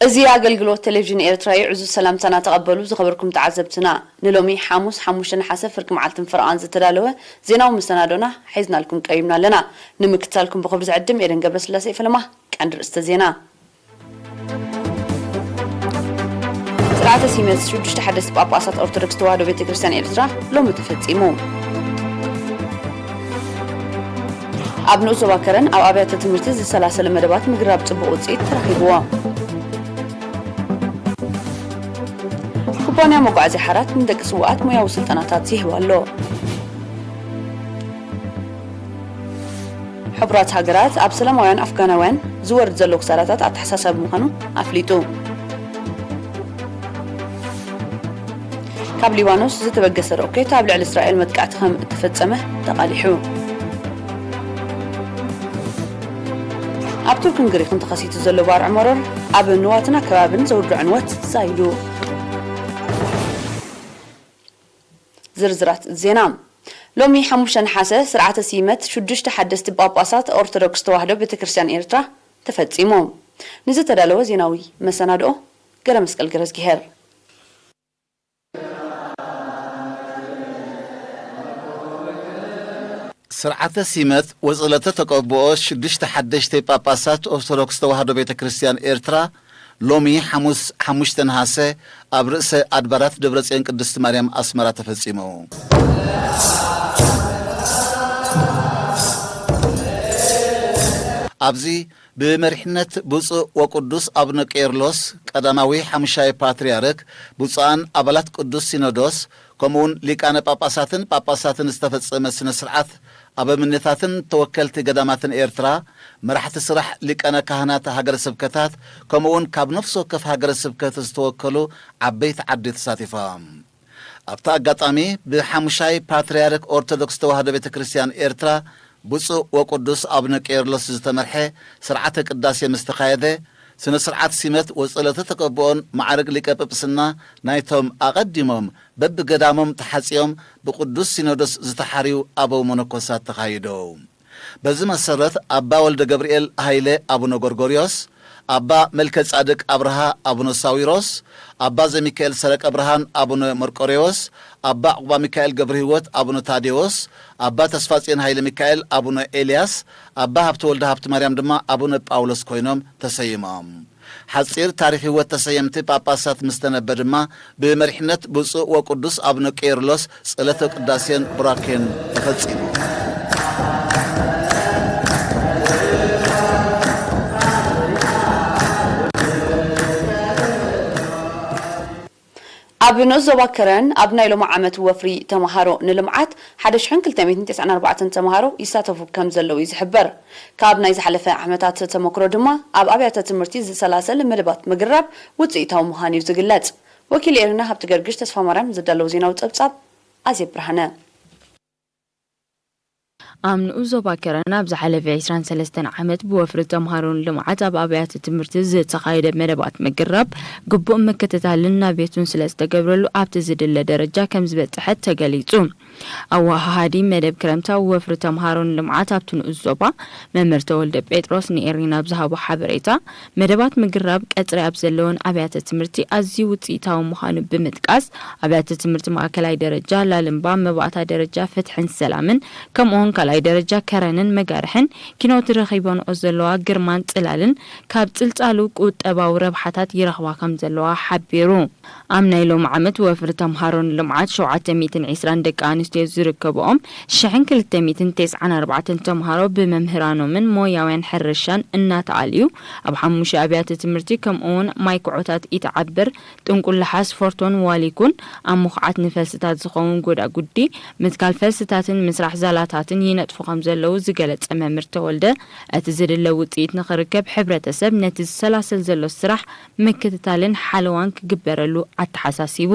እዚ ኣገልግሎት ቴሌቪዥን ኤርትራ እዩ። ዕዙዝ ሰላምታና ተቐበሉ ዝኸበርኩም ተዓዘብትና። ንሎሚ ሓሙስ ሓሙሽተ ነሓሰ ፍርቂ መዓልትን ፈረቓን ዝተዳለወ ዜናዊ መሰናዶና ሒዝናልኩም ቀሪብና ኣለና። ንምክትታልኩም ብኽብሪ ዝዕድም ኤደን ገብረስላሴ። ፈለማ ቀንዲ ርእስተ ዜና። ስርዓተ ሲመት ሽዱሽተ ሓደስቲ ጳጳሳት ኦርቶዶክስ ተዋህዶ ቤተ ክርስቲያን ኤርትራ ሎሚ ተፈጺሙ። ኣብ ንኡስ ዞባ ከረን ኣብ ኣብያተ ትምህርቲ ዝሰላሰለ መደባት ምግራብ ጽቡቕ ውጽኢት ተረኺብዎ። ኩባንያ መጓዓዝያ ሓራት ንደቂ ስውኣት ሞያዊ ስልጠናታት ይህብ ኣሎ። ሕቡራት ሃገራት ኣብ ሰላማውያን ኣፍጋናውያን ዝወርድ ዘሎ ክሳራታት ኣተሓሳሳቢ ምዃኑ ኣፍሊጡ። ካብ ሊባኖስ ዝተበገሰ ሮኬት ኣብ ልዕሊ እስራኤል መጥቃዕቲ ከም እተፈጸመ ተቓሊሑ። ኣብ ቱርክን ግሪክን ተኸሲቱ ዘሎ ባርዕ መሮር ኣብ ንዋትን ኣከባብን ዘውርዶ ዕንወት ዛይዱ። ዝርዝራት ዜና። ሎሚ ሓሙሽተ ነሓሰ ስርዓተ ሲመት ሽዱሽተ ሓደስቲ ጳጳሳት ኦርቶዶክስ ተዋህዶ ቤተ ክርስቲያን ኤርትራ ተፈጺሙ። ንዝተዳለወ ዜናዊ መሰናድኦ ገረ መስቀል ገረዝጊሄር። ስርዓተ ሲመት ወጸለተ ተቀብኦ ሽዱሽተ ሓደሽተ ጳጳሳት ኦርቶዶክስ ተዋህዶ ቤተ ክርስቲያን ኤርትራ ሎሚ ሓሙስ ሓሙሽተ ነሓሰ ኣብ ርእሰ ኣድባራት ደብረጽዮን ቅድስት ማርያም ኣስመራ ተፈጺሙ። ኣብዚ ብመሪሕነት ብፁዕ ወቅዱስ ኣቡነ ቄርሎስ ቀዳማዊ ሓሙሻይ ፓትርያርክ፣ ብፁዓን ኣባላት ቅዱስ ሲኖዶስ፣ ከምኡውን ሊቃነ ጳጳሳትን ጳጳሳትን ዝተፈጸመ ስነ ስርዓት ኣበምኔታትን ተወከልቲ ገዳማትን ኤርትራ፣ መራሕቲ ስራሕ ሊቃነ ካህናት ሃገረ ስብከታት፣ ከምኡውን ካብ ነፍሲ ወከፍ ሃገረ ስብከት ዝተወከሉ ዓበይቲ ዓዲ ተሳቲፎም። ኣብቲ ኣጋጣሚ ብሓሙሻይ ፓትርያርክ ኦርቶዶክስ ተዋህዶ ቤተ ክርስቲያን ኤርትራ ብፁዕ ወቅዱስ ኣቡነ ቄርሎስ ዝተመርሐ ስርዓተ ቅዳሴ ምስ ተኻየደ፣ ስነ ስርዓት ሲመት ወጸለተ ተቀብኦን ማዕርግ ሊቀ ጵጵስና ናይቶም ኣቐዲሞም በብገዳሞም ተሓጽዮም ብቅዱስ ሲኖዶስ ዝተሓርዩ ኣበው መነኮሳት ተኻይዱ። በዚ መሰረት ኣባ ወልደ ገብርኤል ሃይለ ኣቡነ ጎርጎርዮስ፣ ኣባ መልከ ጻድቅ ኣብርሃ ኣቡነ ሳዊሮስ፣ ኣባ ዘሚካኤል ሰረቀ ብርሃን ኣቡነ መርቆሬዎስ፣ ኣባ ዕቁባ ሚካኤል ገብረ ህይወት ኣቡነ ታዴዎስ፣ ኣባ ተስፋጽዮን ሃይለ ሚካኤል ኣቡነ ኤልያስ፣ ኣባ ሃብተ ወልደ ሃብተ ማርያም ድማ ኣቡነ ጳውሎስ ኮይኖም ተሰይሞም። ሓጺር ታሪኽ ህይወት ተሰየምቲ ጳጳሳት ምስ ተነበ ድማ፣ ብመሪሕነት ብፁዕ ወቅዱስ ኣቡነ ቄርሎስ ጸሎተ ቅዳሴን ቡራኬን ተፈጺሙ። ኣብ ንኡስ ዞባ ከረን ኣብ ናይ ሎሚ ዓመት ወፍሪ ተምሃሮ ንልምዓት ሓደ ሽሕን ክልተ ሚእትን ተስዓን ኣርባዕተን ተምሃሮ ይሳተፉ ከም ዘለዉ እዩ ዝሕበር። ካብ ናይ ዝሓለፈ ዓመታት ተመክሮ ድማ ኣብ ኣብያተ ትምህርቲ ዝሰላሰል መደባት ምግራብ ውፅኢታዊ ምዃኑ እዩ ዝግለጽ። ወኪል ኤሪና ሃብቲ ገርግሽ ተስፋ ማርያም ዝዳለው ዜናዊ ጸብጻብ ኣዜብ ብርሃነ። ኣብ ንኡስ ዞባ ከረን ኣብ ዝሓለፈ ዕስራን ሰለስተን ዓመት ብወፍሪ ተምሃሮን ልምዓት ኣብ ኣብያተ ትምህርቲ ዝተኻየደ መደባት ምግራብ ግቡእ ምክትታልን ናቤቱን ስለ ዝተገብረሉ ኣብቲ ዝድለ ደረጃ ከም ዝበጽሐት ተገሊጹ። ኣወሃሃዲ መደብ ክረምታዊ ወፍሪ ተምሃሮን ልምዓት ኣብቲ ንኡስ ዞባ መምህር ተወልደ ጴጥሮስ ንኤሪና ኣብ ዝሃቦ ሓበሬታ፣ መደባት ምግራብ ቀጽሪ ኣብ ዘለወን ኣብያተ ትምህርቲ ኣዝዩ ውጽኢታዊ ምዃኑ ብምጥቃስ፣ ኣብያተ ትምህርቲ ማእከላይ ደረጃ ላልምባ፣ መባእታ ደረጃ ፍትሕን ሰላምን፣ ከምኡውን ካልኣይ ደረጃ ከረንን መጋርሕን ኪኖት ረኺበንኦ ዘለዋ ግርማን ጽላልን ካብ ጽልጻሉ ቁጠባዊ ረብሓታት ይረኽባ ከም ዘለዋ ሓቢሩ። ኣብ ናይ ሎሚ ዓመት ወፍሪ ተምሃሮን ልምዓት ሸውዓተ ሚእትን ዕስራን ደቂ ኣንስትዮ ዝርከብኦም ሽሕን ክልተ ሚእትን ተስዓን ኣርባዕተን ተምሃሮ ብመምህራኖምን ሞያውያን ሕርሻን እናተኣልዩ፣ ኣብ ሓሙሽተ ኣብያተ ትምህርቲ ከምኡውን ማይ ኩዖታት ኢትዓብር፣ ጥንቁላሓስ፣ ፎርቶን ዋሊኩን ኣብ ምኹዓት ንፈልስታት ዝኸውን ጎዳጉዲ፣ ምትካል ፈልስታትን ምስራሕ ዛላታትን ይነጥፉ ከም ዘለዉ ዝገለጸ መምህር ተወልደ፣ እቲ ዝድለ ውጽኢት ንኽርከብ ሕብረተሰብ ነቲ ዝሰላሰል ዘሎ ስራሕ ምክትታልን ሓለዋን ክግበረሉ ኣተሓሳሲቡ።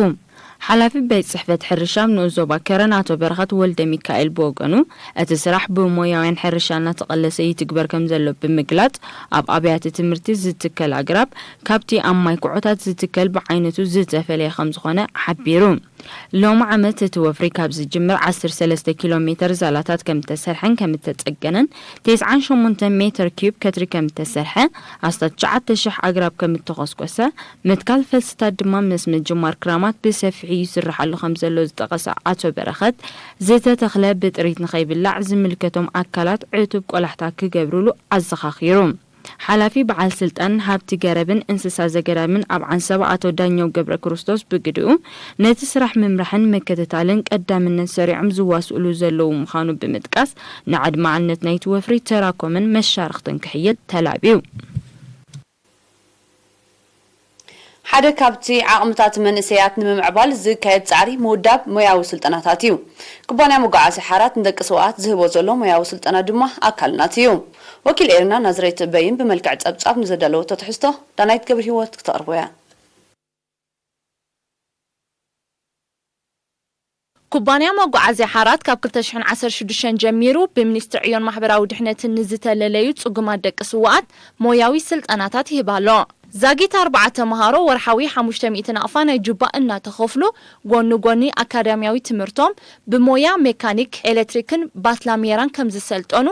ሓላፊ ቤት ጽሕፈት ሕርሻ ኣብ ንኡስ ዞባ ከረን ኣቶ በረኸት ወልደ ሚካኤል ብወገኑ፣ እቲ ስራሕ ብሞያውያን ሕርሻ እናተቐለሰ ይትግበር ከም ዘሎ ብምግላጽ፣ ኣብ ኣብያተ ትምህርቲ ዝትከል ኣግራብ ካብቲ ኣብ ማይ ኩዖታት ዝትከል ብዓይነቱ ዝተፈለየ ከም ዝኾነ ሓቢሩ። ሎሚ ዓመት እቲ ወፍሪ ካብ ዝጅምር ዓሰርተ ሰለስተ ኪሎ ሜተር ዛላታት ከም እተሰርሐን ከም እተጸገነን፣ ተስዓን ሸሞንተን ሜተር ኪዩብ ከትሪ ከም እተሰርሐ፣ ኣስታት ትሽዓተ ሽሕ ኣግራብ ከም እተኾስኮሰ፣ ምትካል ፈልስታት ድማ ምስ ምጅማር ክራማት ብሰፊሑ ይስርሓሉ ከም ዘሎ ዝጠቐሰ ኣቶ በረኸት፣ ዝተተኽለ ብጥሪት ንኸይብላዕ ዝምልከቶም ኣካላት ዕቱብ ቆላሕታ ክገብሩሉ ኣዘኻኺሩ። ሓላፊ በዓል ስልጣን ሃብቲ ገረብን እንስሳ ዘገዳምን ኣብ ዓንሰባ ኣቶ ዳኘው ገብረ ክርስቶስ ብግድኡ፣ ነቲ ስራሕ ምምራሕን ምክትታልን ቀዳምነት ሰሪዖም ዝዋስኡሉ ዘለዉ ምዃኑ ብምጥቃስ፣ ንኣድማዕነት ናይቲ ወፍሪ ተራኮምን መሻርኽትን ክሕይል ተላብዩ። ሓደ ካብቲ ዓቕምታት መንእሰያት ንምምዕባል ዝካየድ ጻዕሪ ምውዳብ ሞያዊ ስልጠናታት እዩ። ኩባንያ መጓዓዝያ ሓራት ንደቂ ስውኣት ዝህቦ ዘሎ ሞያዊ ስልጠና ድማ ኣካል ናቲ እዩ። ወኪል ኤርና ናዝሬት በይን ብመልክዕ ጸብጻብ ንዘዳለወቶ ትሕዝቶ ዳናይት ገብረ ህይወት ክተቕርቦ እያ። ኩባንያ መጓዓዝያ ሓራት ካብ ክልተ ሽሕን ዓሰርተ ሽዱሽተን ጀሚሩ ብሚኒስትሪ ዕዮን ማሕበራዊ ድሕነትን ንዝተለለዩ ጽጉማት ደቂ ስውኣት ሞያዊ ስልጠናታት ይህብ ኣሎ። ዛጊት ኣርባዓ ተምሃሮ ወርሓዊ ሓሙሽተ ሚእቲ ናቕፋ ናይ ጁባ እናተኸፍሉ፣ ጎኒ ጎኒ ኣካዳሚያዊ ትምህርቶም ብሞያ ሜካኒክ፣ ኤሌክትሪክን ባትላሜራን ከም ዝሰልጠኑ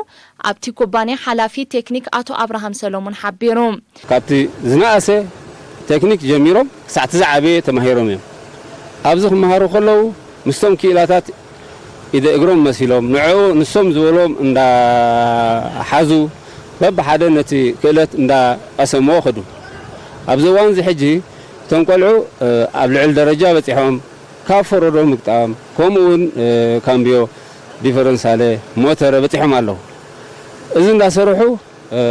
ኣብቲ ኩባንያ ሓላፊ ቴክኒክ ኣቶ ኣብርሃም ሰሎሞን ሓቢሩ። ካብቲ ዝነኣሰ ቴክኒክ ጀሚሮም ክሳዕ እቲ ዝዓበየ ተማሂሮም እዮም። ኣብዚ ክመሃሩ ከለዉ ምስቶም ክኢላታት ኢደ እግሮም መሲሎም ንዕኡ ንሶም ዝበሎም እንዳሓዙ በብሓደ ነቲ ክእለት እንዳቐሰምዎ ከዱ። ኣብዚ እዋን እዚ ሕጂ እቶም ቆልዑ፣ እ፣ ኣብ ልዕሊ ደረጃ በጺሖም ካብ ፈረዶ ምግጣም ከምኡ እውን፣ እ፣ ካምብዮ፣ ዲፈረንሳለ፣ ሞተረ በጺሖም ኣለዉ። እዚ እንዳሰርሑ፣ እ፣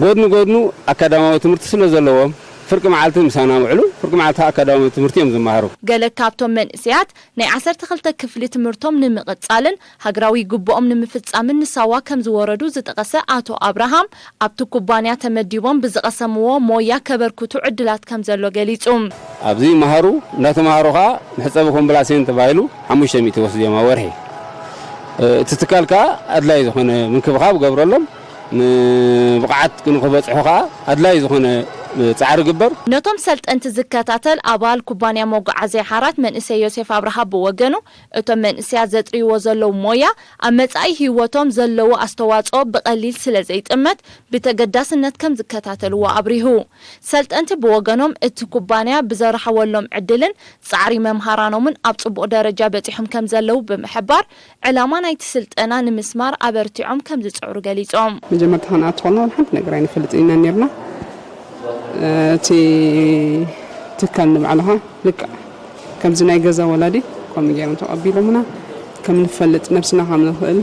ጎድኒ ጎድኑ ኣካዳማዊ ትምህርቲ ስለ ዘለዎም ፍርቂ መዓልቲ ምሳና ውዕሉ ፍርቂ መዓልቲ ኣካዳማዊ ትምህርቲ እዮም ዝመሃሩ። ገለ ካብቶም መንእሰያት ናይ ዓሰርተ ክልተ ክፍሊ ትምህርቶም ንምቕጻልን ሃገራዊ ግቡኦም ንምፍጻምን ንሳዋ ከም ዝወረዱ ዝጠቐሰ ኣቶ ኣብርሃም፣ ኣብቲ ኩባንያ ተመዲቦም ብዝቐሰምዎ ሞያ ከበርክቱ ዕድላት ከም ዘሎ ገሊጹ። ኣብዚ ይመሃሩ፣ እንዳተመሃሩ ከኣ መሕጸቢ ኮምብላሴን ተባሂሉ ሓሙሽተ ሚእቲ ወስድዮም ኣብ ወርሒ። እቲ ትካል ከኣ ኣድላይ ዝኾነ ምንክብኻብ ገብረሎም፣ ንብቕዓት ንኽበጽሑ ከኣ ኣድላይ ዝኾነ ጻዕሪ ግበር። ነቶም ሰልጠንቲ ዝከታተል ኣባል ኩባንያ መጓዓዝያ ሓራት መንእሰይ ዮሴፍ ኣብርሃ ብወገኑ፣ እቶም መንእሰያት ዘጥርይዎ ዘለዉ ሞያ ኣብ መጻኢ ህይወቶም ዘለዎ ኣስተዋጽኦ ብቐሊል ስለ ዘይጥመት፣ ብተገዳስነት ከም ዝከታተልዎ ኣብሪሁ። ሰልጠንቲ ብወገኖም፣ እቲ ኩባንያ ብዘርሓወሎም ዕድልን ጻዕሪ መምሃራኖምን ኣብ ጽቡቕ ደረጃ በጺሖም ከም ዘለዉ ብምሕባር፣ ዕላማ ናይቲ ስልጠና ንምስማር ኣበርቲዖም ከም ዝጽዕሩ ገሊጾም። መጀመርታ ክንኣቱ ከለና ሓንቲ ነገር ኣይንፈልጥን ኢና ነርና። እቲ ትካል ንባዕልኻ ልክዕ ከምዚ ናይ ገዛ ወላዲ ከምኡ ገይሮም ተቐቢሎምና፣ ከም ንፈልጥ፣ ነብስና ከም ንኽእል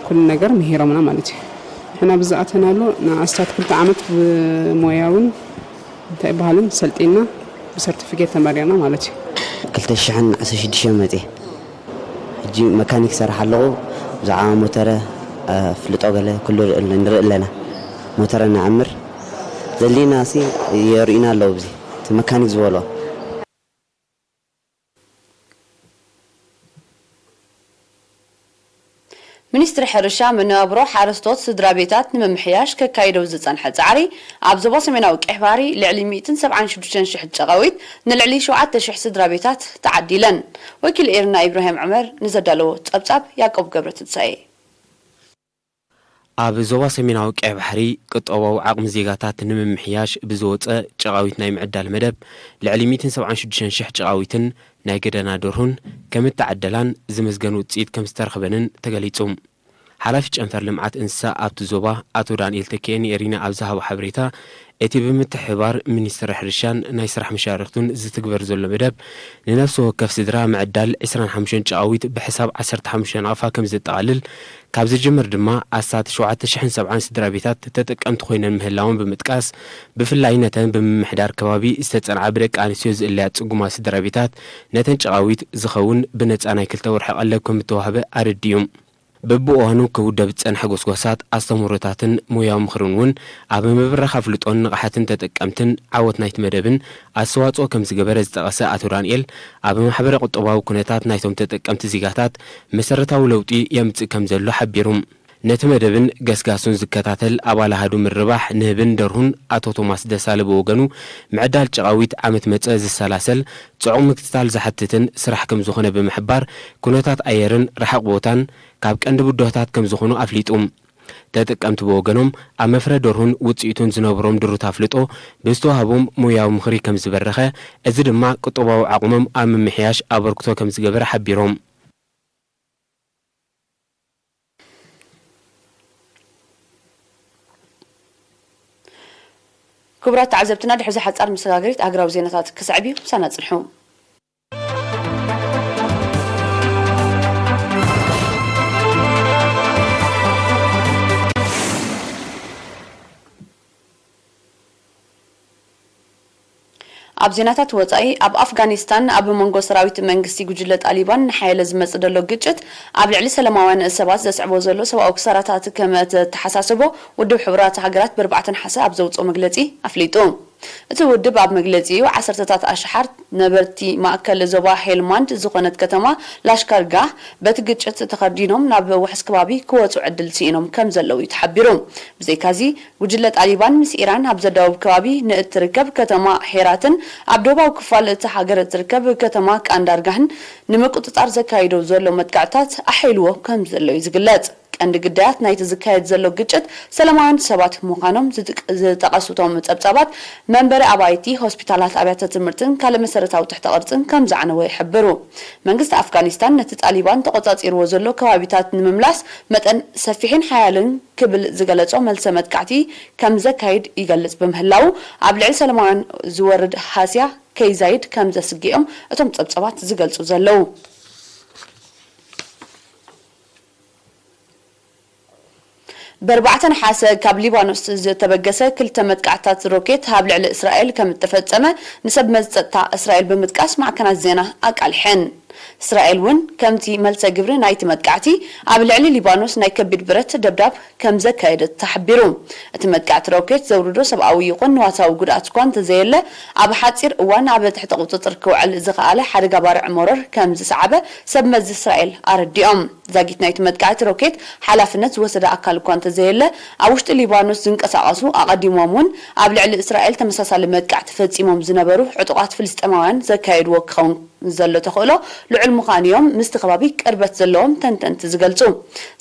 ኩሉ ነገር ምሂሮምና ማለት እዩ። ንሕና ብዝኣተናሉ ንኣስታት ክልተ ዓመት ብሞያውን እንታይ በሃልን ሰልጢና ብሰርቲፊኬት ተመሪቕና ማለት እዩ። ክልተ ሽሕን ዓሰርተ ሽዱሽተን መፅየ። ሕጂ መካኒክ ሰርሕ ኣለኹ። ብዛዕባ ሞተረ፣ እ፣ ፍልጦ ገለ ኩሉ ርኢ-፣ ንርኢ ኣለና። ሞተረ ንዓምር። ዘድልየና ሲ የርእዩና ኣለዉ። ብዚ እቲ መካኒክ ዝበሎ። ሚኒስትሪ ሕርሻ፣ መነባብሮ ሓረስቶት ስድራ ቤታት ንምምሕያሽ ከካይዶ ዝጸንሐ ጻዕሪ፣ ኣብ ዞባ ሰሜናዊ ቀይሕ ባሕሪ ልዕሊ ሚእትን ሰብዓን ሽዱሽተን ሽሕ ጨቓዊት ንልዕሊ ሸውዓተ ሽሕ ስድራ ቤታት ተዓዲለን። ወኪል ኤርና ኢብራሂም ዑመር ንዘዳለዎ ጸብጻብ ያዕቆብ ገብረትንሳኤ። ኣብ ዞባ ሰሜናዊ ቀይሕ ባሕሪ ቁጠባዊ ዓቕሚ ዜጋታት ንምምሕያሽ ብዝወጸ ጨቓዊት ናይ ምዕዳል መደብ፣ ልዕሊ ሚእትን ሰብዓን ሽዱሽተን ሽሕ ጨቓዊትን ናይ ገደና ደርሁን ከም እተዓደላን ዝምዝገን ውጽኢት ከም ዝተረኽበንን ተገሊጹ። ሓላፊ ጨንፈር ልምዓት እንስሳ ኣብቲ ዞባ ኣቶ ዳንኤል ተኪኤ ንኤሪና ኣብ ዝሃቦ ሓበሬታ፣ እቲ ብምትሕብባር ሚኒስትሪ ሕርሻን ናይ ስራሕ መሻርኽቱን ዝትግበር ዘሎ መደብ፣ ንነፍሲ ወከፍ ስድራ ምዕዳል ዕስራን ሓሙሽተን ጨቓዊት ብሕሳብ ዓሰርተ ሓሙሽተ ናቕፋ ከም ዘጠቓልል፣ ካብ ዝጅምር ድማ ኣስታት ሸውዓተ ሽሕን ሰብዓን ስድራ ቤታት ተጠቀምቲ ኮይነን ምህላወን ብምጥቃስ፣ ብፍላይ ነተን ብምምሕዳር ከባቢ ዝተጸንዓ ብደቂ ኣንስትዮ ዝእለያ ጽጉማት ስድራ ቤታት ነተን ጨቓዊት ዝኸውን ብነጻ ናይ ክልተ ወርሒ ቀለብ ከም እተዋህበ ኣረዲኡ። በብእዋኑ ክውደብ ዝጸንሐ ጎስጓሳት፣ ኣስተምህሮታትን ሞያዊ ምኽርን እውን ኣብ ምብራኽ ኣፍልጦን ንቕሓትን ተጠቀምትን ዓወት ናይቲ መደብን ኣስተዋጽኦ ከም ዝገበረ ዝጠቐሰ ኣቶ ዳንኤል፣ ኣብ ማሕበረ ቁጠባዊ ኩነታት ናይቶም ተጠቀምቲ ዜጋታት መሰረታዊ ለውጢ የምጽእ ከም ዘሎ ሓቢሩ። ነቲ መደብን ገስጋሱን ዝከታተል ኣባል ኣሃዱ ምርባሕ ንህብን ደርሁን ኣቶ ቶማስ ደሳለ ብወገኑ፣ ምዕዳል ጨቓዊት ዓመት መጸ ዝሰላሰል ጽዑቕ ምክትታል ዝሓትትን ስራሕ ከም ዝኾነ ብምሕባር፣ ኩነታት ኣየርን ርሓቕ ቦታን ካብ ቀንዲ ብድሆታት ከም ዝኾኑ ኣፍሊጡ። ተጠቀምቲ ብወገኖም፣ ኣብ መፍረ ደርሁን ውጽኢቱን ዝነበሮም ድሩት ኣፍልጦ ብዝተዋህቦም ሞያዊ ምኽሪ ከም ዝበረኸ፣ እዚ ድማ ቁጠባዊ ዓቕሞም ኣብ ምምሕያሽ ኣበርክቶ ከም ዝገበረ ሓቢሮም። ክቡራት ተዓዘብትና፣ ድሕሪ እዚ ሓጻር መሰጋገሪት ሃገራዊ ዜናታት ክስዕብ እዩ። ምሳና ጽንሑ። ኣብ ዜናታት ወጻኢ፣ ኣብ ኣፍጋኒስታን ኣብ መንጎ ሰራዊት መንግስቲ ጉጅለ ጣሊባን ንሓየለ ዝመጽእ ዘሎ ግጭት ኣብ ልዕሊ ሰላማውያን ሰባት ዘስዕቦ ዘሎ ሰብኣዊ ክሳራታት ከም እተተሓሳሰቦ ውድብ ሕቡራት ሃገራት ብኣርባዕተ ነሓሰ ኣብ ዘውጽኦ መግለጺ ኣፍሊጡ። እቲ ውድብ ኣብ መግለጺኡ፣ ዓሰርተታት ኣሽሓት ነበርቲ ማእከል ዞባ ሄልማንድ ዝኾነት ከተማ ላሽካርጋህ በቲ ግጭት ተኸርዲኖም ናብ ውሑስ ከባቢ ክወጹ ዕድል ስኢኖም ከም ዘለዉ እዩ ተሓቢሩ። ብዘይካዚ፣ ጉጅለ ጣሊባን ምስ ኢራን ኣብ ዘዳውብ ከባቢ ንእትርከብ ከተማ ሄራትን ኣብ ደቡባዊ ክፋል እታ ሃገር እትርከብ ከተማ ቃንዳርጋህን ንምቁጽጻር ዘካይዶ ዘሎ መጥቃዕታት ኣሐይልዎ ከም ዘሎ እዩ ዝግለጽ። ቀንዲ ግዳያት ናይቲ ዝካየድ ዘሎ ግጭት ሰላማውያን ሰባት ምዃኖም ዝጥቅ-፣ ዝጠቐሱ እቶም ጸብጻባት፣ መንበሪ ኣባይቲ፣ ሆስፒታላት፣ ኣብያተ ትምህርትን ካልእ መሰረታዊ ትሕተ ቅርጽን ከም ዘዕነወ ይሕብሩ። መንግስቲ ኣፍጋኒስታን ነቲ ጣሊባን ተቖጻጺርዎ ዘሎ ከባቢታት ንምምላስ መጠን ሰፊሕን ሓያልን ክብል ዝገለጾ መልሰ መጥቃዕቲ ከም ዘካይድ ይገልጽ ብምህላዉ፣ ኣብ ልዕሊ ሰላማውያን ዝወርድ ሃስያ ከይዛይድ ከም ዘስግኦም እቶም ጸብጻባት ዝገልጹ ዘለዉ። ብኣርባዕተ ነሓሰ ካብ ሊባኖስ ዝተበገሰ ክልተ መጥቃዕትታት ሮኬት ኣብ ልዕሊ እስራኤል ከም እተፈጸመ ንሰብ መዚ ጸጥታ እስራኤል ብምጥቃስ ማዕከናት ዜና ኣቃሊሐን። እስራኤል እውን ከምቲ መልሰ ግብሪ ናይቲ መጥቃዕቲ ኣብ ልዕሊ ሊባኖስ ናይ ከቢድ ብረት ደብዳብ ከም ዘካየደት ተሓቢሩ። እቲ መጥቃዕቲ ሮኬት ዘውርዶ ሰብኣዊ ይኹን ንዋታዊ ጉድኣት እኳ እንተዘየለ፣ ኣብ ሓጺር እዋን ኣብ ትሕቲ ቁጽጽር ክውዕል ዝኸኣለ ሓደጋ ባርዕ መሮር ከም ዝሰዓበ ሰብ መዚ እስራኤል ኣረዲኦም። ዛጊት ናይቲ መጥቃዕቲ ሮኬት ሓላፍነት ዝወሰደ ኣካል እኳ እንተዘየለ፣ ኣብ ውሽጢ ሊባኖስ ዝንቀሳቐሱ ኣቐዲሞም እውን ኣብ ልዕሊ እስራኤል ተመሳሳሊ መጥቃዕቲ ፈጺሞም ዝነበሩ ዕጡቓት ፍልስጤማውያን ዘካየድዎ ክኸውን ዘሎ ተኽእሎ ልዑል ምዃኑ እዮም ምስቲ ከባቢ ቅርበት ዘለዎም ተንተንቲ ዝገልጹ።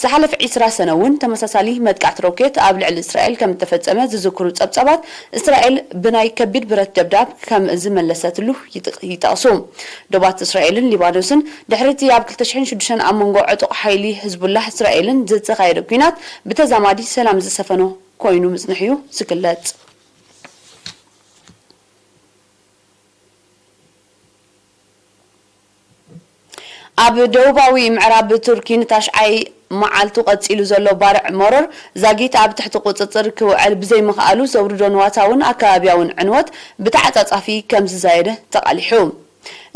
ዝሓለፈ ዒስራ ሰነ እውን ተመሳሳሊ መጥቃዕቲ ሮኬት ኣብ ልዕሊ እስራኤል ከም እተፈጸመ ዝዝክሩ ጸብጻባት፣ እስራኤል ብናይ ከቢድ ብረት ደብዳብ ከም ዝመለሰትሉ ይጥ-፣ ይጠቕሱ። ዶባት እስራኤልን ሊባኖስን ድሕሪ እቲ ኣብ ክልተ ሽሕን ሽዱሽተን ኣብ መንጎ ዕጡቕ ሓይሊ ህዝቡላህ እስራኤልን ዝተኻየደ ኲናት ብተዛማዲ ሰላም ዝሰፈኖ ኮይኑ ምጽንሑ እዩ ዝግለጽ። ኣብ ደቡባዊ ምዕራብ ቱርኪ ንታሽዓይ መዓልቱ ቀጺሉ ዘሎ ባርዕ መሮር ዛጊት ኣብ ትሕቲ ቁጽጽር ክውዕል ብዘይምኽኣሉ ዘውርዶ ንዋታውን ኣከባቢያውን ዕንወት ብተዓጻጻፊ ከም ዝዛየደ ተቓሊሑ።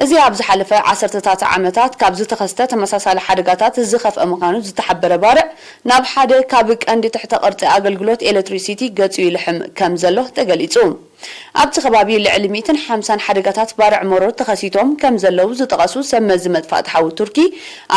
እዚ ኣብ ዝሓለፈ ዓሰርተታት ዓመታት ካብ ዝተኸስተ ተመሳሳሊ ሓደጋታት ዝኸፍአ ምዃኑ ዝተሓበረ ባርዕ፣ ናብ ሓደ ካብ ቀንዲ ትሕተ ቅርጺ ኣገልግሎት ኤሌክትሪሲቲ ገጹ ይልሕም ከም ዘሎ ተገሊጹ። ኣብቲ ከባቢ ልዕሊ ሚእትን ሓምሳን ሓደጋታት ባርዕ መሮር ተኸሲቶም ከም ዘለዉ ዝጠቐሱ ሰብ መዚ መጥፋእቲ ሓዊ ቱርኪ፣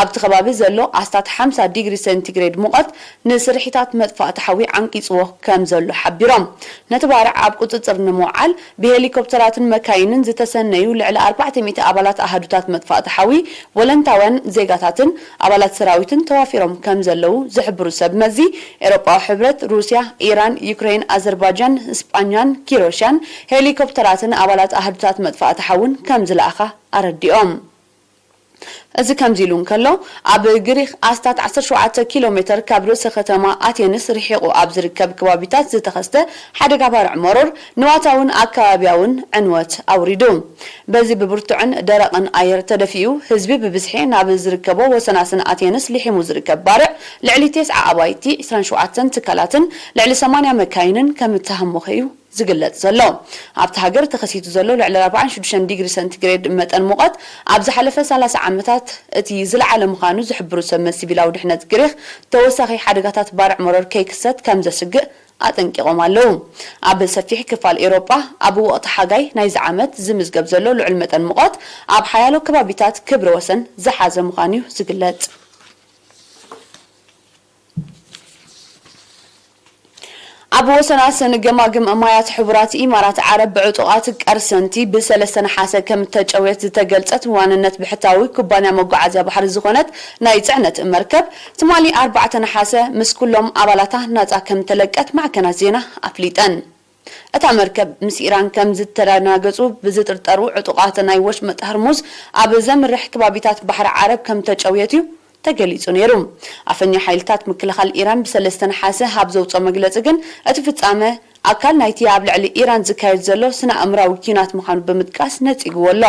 ኣብቲ ከባቢ ዘሎ ኣስታት ሓምሳ ዲግሪ ሴንቲግሬድ ሙቐት ንስርሒታት መጥፋእቲ ሓዊ ዓንቂጽዎ ከም ዘሎ ሓቢሮም። ነቲ ባርዕ ኣብ ቁጽጽር ንምውዓል ብሄሊኮፕተራትን መካይንን ዝተሰነዩ ልዕሊ ኣርባዕተ ሚእቲ ኣባላት ኣሃዱታት መጥፋእቲ ሓዊ፣ ቮለንታውያን ዜጋታትን ኣባላት ሰራዊትን ተዋፊሮም ከም ዘለዉ ዝሕብሩ ሰብ መዚ፣ ኤውሮጳዊ ሕብረት፣ ሩስያ፣ ኢራን፣ ዩክሬን፣ ኣዘርባጃን፣ ስጳኛን ኪሮሽያን ሄሊኮፕተራትን ኣባላት ኣሃዱታት መጥፋእቲ ሓውን ከም ዝለኣኻ ኣረዲኦም። እዚ ከምዚ ኢሉ እንከሎ፣ ኣብ ግሪክ ኣስታት ዓሰርተ ሸውዓተ ኪሎ ሜተር ካብ ርእሰ ከተማ ኣቴንስ ርሒቑ ኣብ ዝርከብ ከባቢታት ዝተኸስተ ሓደጋ ባርዕ መሮር ንዋታውን ኣከባቢያውን ዕንወት ኣውሪዱ። በዚ ብብርቱዕን ደረቕን ኣየር ተደፊኡ፣ ህዝቢ ብብዝሒ ናብ ዝርከቦ ወሰናስን ኣቴንስ ልሒሙ ዝርከብ ባርዕ፣ ልዕሊ ተስዓ ኣባይቲ፣ ዕስራን ሸውዓተን ትካላትን ልዕሊ ሰማንያ መካይንን ከም እተሃሞኸ እዩ ዝግለጽ ዘሎ። ኣብቲ ሃገር ተኸሲቱ ዘሎ ልዕሊ ኣርባዓን ሽዱሽተን ዲግሪ ሰንቲግሬድ መጠን ሙቐት፣ ኣብ ዝሓለፈ ሰላሳ ዓመታት እቲ ዝለዓለ ምዃኑ ዝሕብሩ ሰብ መዚ ሲቪላዊ ድሕነት ግሪኽ፣ ተወሳኺ ሓደጋታት ባርዕ መሮር ከይክሰት ከም ዘስግእ ኣጠንቂቖም ኣለዉ። ኣብ ሰፊሕ ክፋል ኤውሮጳ ኣብ ወቕቲ ሓጋይ ናይዚ ዓመት ዝምዝገብ ዘሎ ልዑል መጠን ሙቐት፣ ኣብ ሓያሎ ከባቢታት ክብረ ወሰን ዝሓዘ ምዃኑ'ዩ ዝግለጽ። ኣብ ወሰናስን ገማግም ማያት ሕቡራት ኢማራት ዓረብ ብዕጡቓት ቀርሰንቲ ብሰለስተ ነሓሰ ከም እተጨውየት ዝተገልጸት ዋንነት ብሕታዊ ኩባንያ መጓዓዝያ ባሕሪ ዝኾነት ናይ ጽዕነት መርከብ፣ ትማሊ ኣርባዕተ ነሓሰ ምስ ኩሎም ኣባላታ ናጻ ከም እተለቀት ማዕከናት ዜና ኣፍሊጠን። እታ መርከብ ምስ ኢራን ከም ዝተደናገጹ ብዝጥርጠሩ ዕጡቓት ናይ ወሽመጥ ሆርሙዝ ኣብ ዘምርሕ ከባቢታት ባሕሪ ዓረብ ከም እተጨውየት እዩ ተገሊጹ ነይሩ። ኣፈኛ ሓይልታት ምክልኻል ኢራን ብሰለስተ ነሓሰ ኣብ ዘውጽኦ መግለጺ ግን፣ እቲ ፍጻመ ኣካል ናይቲ ኣብ ልዕሊ ኢራን ዝካየድ ዘሎ ስነ ኣእምራዊ ኲናት ምዃኑ ብምጥቃስ ነጺግዎ ኣሎ።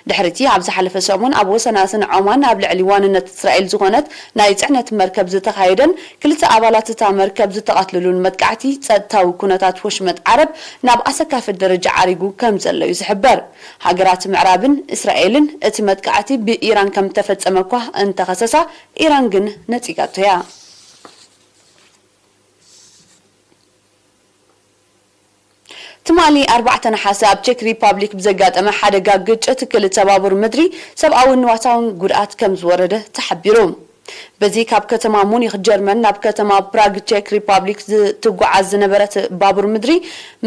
ድሕሪ'ቲ ኣብ ዝሓለፈ ሰሙን ኣብ ወሰናስን ዖማን ኣብ ልዕሊ ዋንነት እስራኤል ዝኾነት ናይ ጽዕነት መርከብ ዝተኻየደን ክልተ ኣባላት እታ መርከብ ዝተቐትልሉን መጥቃዕቲ፣ ጸጥታዊ ኩነታት ወሽመጥ ዓረብ ናብ ኣሰካፊ ደረጃ ዓሪጉ ከም ዘሎ እዩ ዝሕበር። ሃገራት ምዕራብን እስራኤልን እቲ መጥቃዕቲ ብኢራን ከም እተፈጸመ እኳ እንተኸሰሳ፣ ኢራን ግን ነጺጋቶ እያ። ትማሊ ኣርባዕተ ነሓሰ ኣብ ቼክ ሪፓብሊክ ብዘጋጠመ ሓደጋ ግጭት ክልተ ባቡር ምድሪ ሰብኣውን ንዋታውን ጉድኣት ከም ዝወረደ ተሓቢሩ። በዚ ካብ ከተማ ሙኒኽ ጀርመን ናብ ከተማ ፕራግ ቼክ ሪፓብሊክ ዝትጓዓዝ ዝነበረት ባቡር ምድሪ፣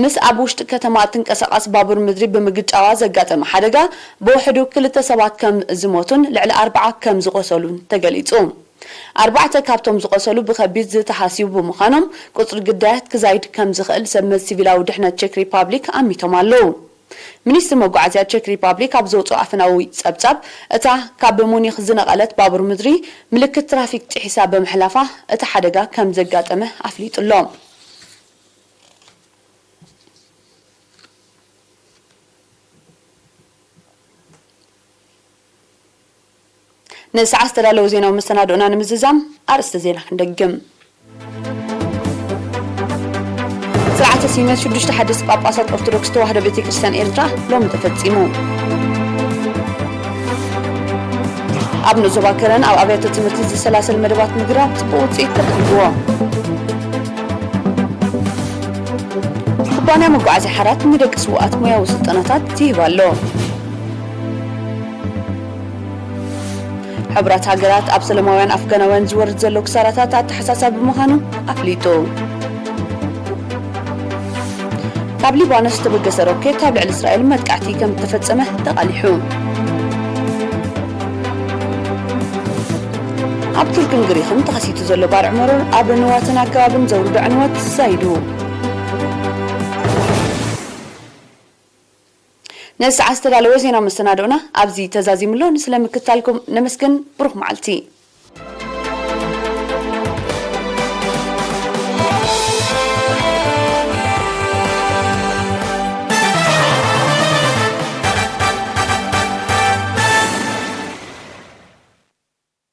ምስ ኣብ ውሽጢ ከተማ እትንቀሳቐስ ባቡር ምድሪ ብምግጫዋ ዘጋጠመ ሓደጋ ብውሕዱ ክልተ ሰባት ከም ዝሞቱን ልዕሊ ኣርባዓ ከም ዝቖሰሉን ተገሊጹ። ኣርባዕተ ካብቶም ዝቖሰሉ ብኸቢድ ዝተሃስዩ ብምዃኖም፣ ቁጽሪ ግዳያት ክዛይድ ከም ዝኽእል ሰብ መዚ ሲቪላዊ ድሕነት ቼክ ሪፓብሊክ ኣሚቶም ኣለዉ። ሚኒስትሪ መጓዓዝያ ቼክ ሪፓብሊክ ኣብ ዘውጽኦ ኣፈናዊ ጸብጻብ፣ እታ ካብ ሙኒኽ ዝነቐለት ባቡር ምድሪ ምልክት ትራፊክ ጥሒሳ ብምሕላፋ እቲ ሓደጋ ከም ዘጋጠመ ኣፍሊጡ ኣሎ። ንሰዓት ዝተዳለዉ ዜናዊ መሰናድኦና ንምዝዛም ኣርእስቲ ዜና ክንደግም። ስርዓተ ሲመት ሽዱሽተ ሓደስቲ ጳጳሳት ኦርቶዶክስ ተዋህዶ ቤተ ክርስቲያን ኤርትራ ሎሚ ተፈጺሙ። ኣብ ንኡስ ዞባ ከረን ኣብ ኣብያተ ትምህርቲ ዝሰላሰል መደባት ምግራብ ጽቡቕ ውጽኢት ተረኺብዎ። ኩባንያ መጓዓዝያ ሓራት ንደቂ ስዉኣት ሞያዊ ስልጠናታት ይህብ ኣሎ። ሕቡራት ሃገራት ኣብ ሰላማውያን ኣፍጋናውያን ዝወርድ ዘሎ ክሳራታት ኣተሓሳሳቢ ምዃኑ ኣፍሊጡ። ካብ ሊባኖስ ዝተበገሰ ሮኬት ኣብ ልዕሊ እስራኤል መጥቃዕቲ ከም እተፈጸመ ተቓሊሑ። ኣብ ቱርክን ግሪኽን ተኸሲቱ ዘሎ ባርዕ መሮር ኣብ ንዋትን ኣገባብን ዘውርዶ ዕንወት ዛይዱ። ነዚ ሰዓት ዝተዳለወ ዜና መሰናድኦና ኣብዚ ተዛዚሙ ኣሎ። ንስለ ምክታልኩም ነመስግን። ብሩኽ መዓልቲ።